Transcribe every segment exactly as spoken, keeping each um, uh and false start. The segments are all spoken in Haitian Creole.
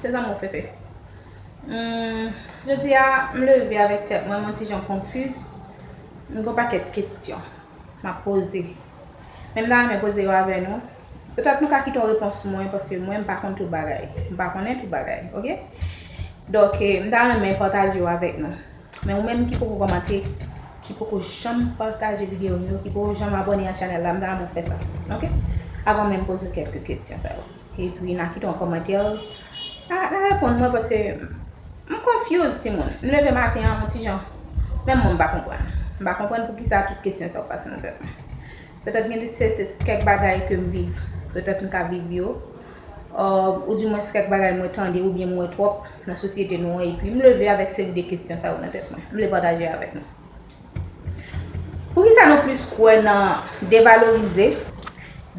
Se zanmi w Fefe. Hmm, jodi a, m leve avèk tèt mwen, mwen ti jan konfiz. M gon pakèt kesyon m ap poze. Men m ta renmen poze yo avè nou. Petèt nou ka kite yon repons mwen, paske mwen, m pa konn tout bagay. M pa konnen tout bagay, oke? Donk, eh, m ta renmen pataje yo avèk nou. Men ou menm ki poko kòmante, ki poko janm pataje videyo m yo, ki poko janm abòne a chanèl la, m ta renmen w fè sa, oke? Avan menm poze kèlke kesyon sa yo. Epi n a kite yon kòmantè. N a, n a reponn mwen paske m confuse timoun. M leve maten an yon ti jan. Menm mwen m pa konprann. M pa konprann poukisa tout kesyon sa yo pase nan tèt mwen. Petèt gen de se kèk bagay ke m viv. Petèt m ka viv yo. Ou dimwens kèk bagay mwen tande oubyen m wè twòp nan sosyete nou an. Epi m leve avèk seri de kesyon sa yo nan tèt mwen. M vle pataje avèk nou. Poukisa nou plis kwè nan devalorize,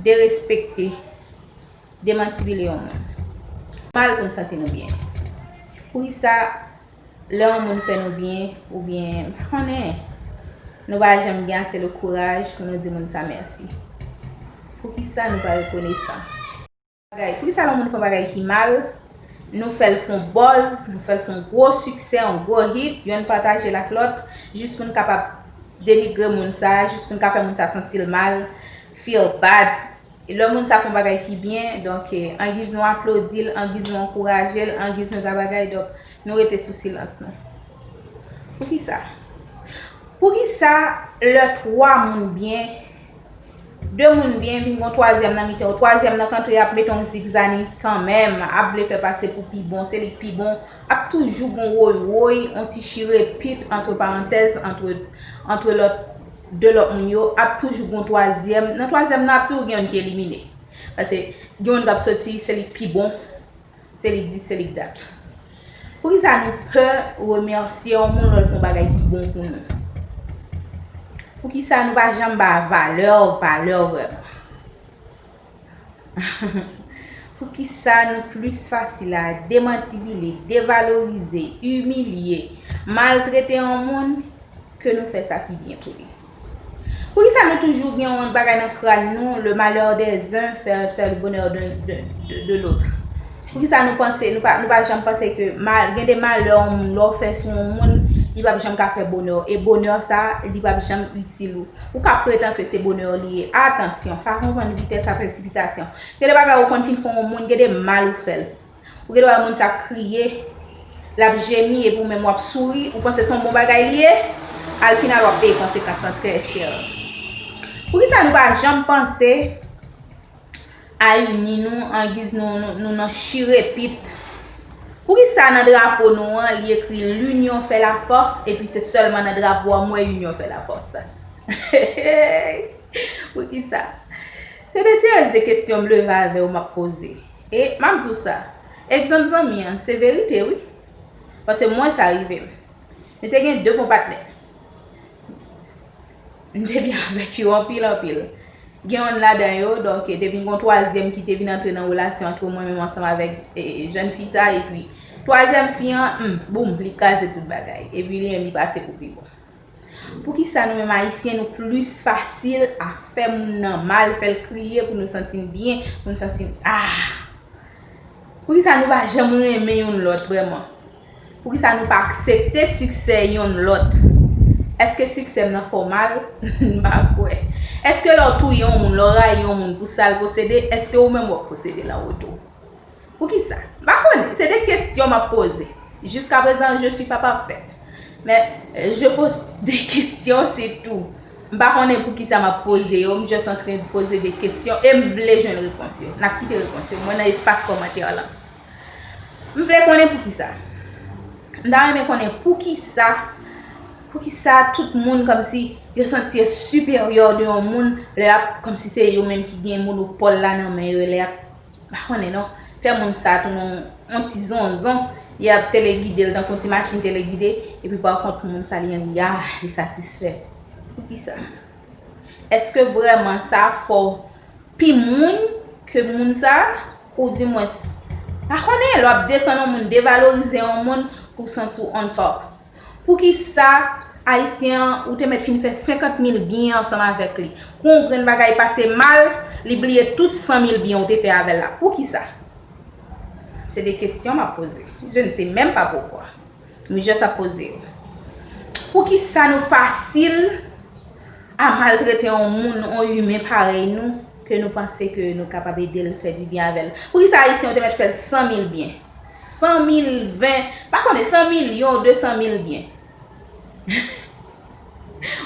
derespekte, demantibile yon moun? Mal pou n santi nou byen. Poukisa lè yon moun fè nou byen, oubyen, m pa konnen, nou pa janm gen ase le kouraj pou nou di moun sa mèsi? Poukisa nou pa rekonesan? Bagay. Poukisa lè yon moun fè yon bagay ki mal, nou fè l fè yon buzz, nou fè l fè yon gwo siksè, yon gwo hit, yonn pataje l ak lòt, jis pou n kapab denigre moun sa, jis pou n ka fè moun sa santi l mal, feel bad. E lè moun sa fè yon bagay ki byen, donk, eh, angiz nou aplodi l, angiz nou ankouraje l, angiz nou ta bagay, donk, nou rete sou silans nou. Poukisa? Poukisa lè twa moun byen, de moun byen vin gon twazyèm nan mitan yo, twazyèm nan k antre ap mete yon zigzani kanmenm, ap vle fè pase pou pi bon, se li k pi bon, ap toujou gon woy woy, yon ti chire pit, antre parantèz, antre, antre lòt, de lòt moun yo, ap toujou gon twazyèm. Nan twazyèm nan ap toujou gen youn ki elimine. Paske gen youn k ap soti, se li k pi bon. Se li k di, se li k dat. Poukisa nou pè remèsye yon moun lè l fè yon bagay ki bon pou nou? Poukisa nou pa janm ba valè, valè vrèman? Poukisa nou plis fasil a demantibile, devalorize, imilye, maltrete yon moun ke nou fè sa ki byen pou li? Poukisa nou toujou gen yon bagay nan kràn nou, le malheur des uns fait, fait le bonheur de, de, de, de l'autre? Poukisa nou panse, nou pa, nou pa janm panse ke mal, gen de malè yon moun, lè w fè sou yon moun, li p ap janm ka fè bonè w. E bonè sa, li p ap janm itil ou. Ou ka pretann ke se bonè li ye. Atansyon, pa konn pran vitès a presipitasyon. Gen de bagay ou konn fin fè yon moun, gen de mal ou fè l. Ou gen dwa wè moun sa kriye, l ap jemi, epi ou menm w ap souri, ou panse se yon bon bagay li ye, al final w ap peye konsekans lan trè chè. Poukisa nou pa janm panse a ini nou, angiz nou, nou, nou nan chire pit? Poukisa nan drapo nou an, li ekri l'union fait la force, epi se sèlman nan drapo a m wè union fait la force? Poukisa? Se de serye de kesyon m leve avè w m ap poze. E m ap di w sa, egzanp zanmi an, se verite wi. Paske mwen sa rive m. M te gen de bon patnè. M te byen avèk yo anpil, anpil. Gen youn ladan yo, donk, te vin gon twazyèm ki te vin antre nan relasyon ant mwen menm ansanm avèk, e, jèn fi sa, epi twazyèm fi an, hmm, boum, li kraze tout bagay. Epi li menm, li pase pou pi bon. Poukisa nou menm Ayisyen, nou plis fasil a fè moun nan mal, fè l kriye pou nou santi n byen, pou nou santi n, ah! Poukisa nou pa janm renmen youn lòt vrèman? Poukisa nou pa aksepte siksè youn lòt? Èske siksè m nan fè w mal? M pa kwè. Èske lè w touye yon moun, lè w rayi yon moun pou sa l posede, èske ou menm w ap posede l an retou? Poukisa? M pa konnen. Se de kesyon m ap poze. Jiskaprezan, je suis pas parfaite. Men, euh, je pose des questions, c'est tout. M pa konnen poukisa m ap poze yo. M just antren poze de kesyon e m vle jwenn repons yo. N ap kite repons yo. Mwen nan espas kòmantè lan. M vle konnen poukisa. M ta renmen konnen poukisa, poukisa tout moun kòmsi yo santi yo siperyè de yon moun lè y ap, kòmsi se yo menm ki gen monopòl la nan men yo, lè y ap, pa konnen non, fè moun sa tounen yon ti zonzon, y ap telegide l tankou yon ti machin telegide, epi pa kont moun sa li, li, ah, li satisfè. Poukisa? Èske vrèman sa fè w pi moun ke moun sa? Ou dimwens, pa konnen, lè w ap desann yon moun, devalorize yon moun pou w santi w on top. Poukisa Ayisyen an, ou te mèt fin fè senkant mil byen ansanm avèk li? Kou yon grenn bagay pase mal, li bliye tout san mil byen ou te fè avè l la. Poukisa? Se de kesyon m ap poze. Je ne sais même pas pourquoi. M just ap poze yo. Poukisa nou fasil a maltrete yon moun, yon imen parèy nou, ke nou panse ke nou kapab ede l, fè di byen avè l? Poukisa Ayisyen yo te mèt fè l san mil byen? San mil, ven, pa konnen, san milyon, de san mil byen.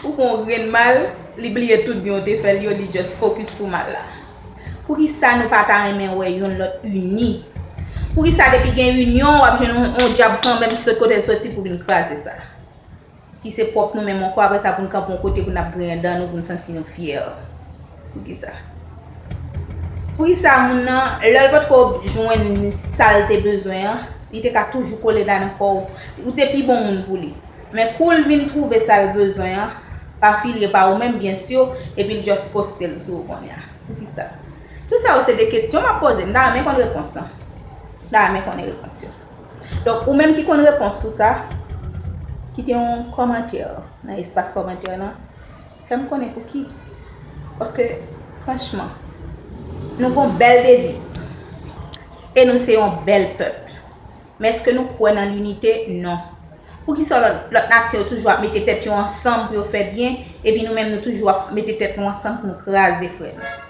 Ou fè yon grenn mal, li bliye tout byen w te fè l yo, li just focus sou mal la. Poukisa nou pa ta renmen wè youn lòt ini? Poukisa depi gen inyon, w ap jwenn yon, yon dyab kanmenm ki sot kote l soti pou vin kraze sa? Ki se pwòp nou menm ankò, apre sa pou n kanpe yon kote pou n ap griyen dan nou, pou n santi nou fyè. Poukisa? Poukisa moun nan, lè l potko jwenn sa l te bezwen an, li te ka toujou kole la nan kò w? Ou te pi bon moun pou li. Men kou l vin twouve sa l bezwen an, pa filye pa ou menm, byen si, epi l just poste l sou ou kounye a. Poukisa? Tout sa yo se de kesyon m ap poze. M ta renmen konn repons lan. M ta renmen konnen repons yo. Donk, ou menm ki konn repons sou sa, kite yon kòmantè nan espas kòmantè lan. Fè m konnen pou ki. Paske, franchman, nou gon bèl deviz. E nou se yon bèl pèp. Men èske nou kwè nan linite? Non. Poukisa lòt, lòt nasyon yo toujou ap mete tèt yo ansanm pou yo fè byen, epi nou menm nou toujou ap mete tèt nou ansanm pou nou kraze frè nou?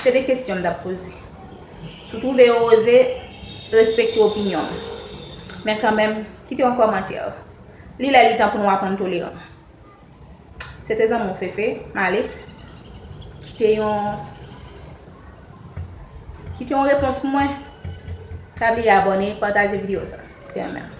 Se de kesyon m t ap poze. Si w twouve yo oze, respekte opinyon m. Men kanmenm, kite yon kòmantè. Li lè li tan pou nou aprann toleran. Se te zanmi w Fefe, m ale. Kite yon, kite yon repons pou mwen. Pa bliye abòne, pataje videyo sa. Se te mwen menm.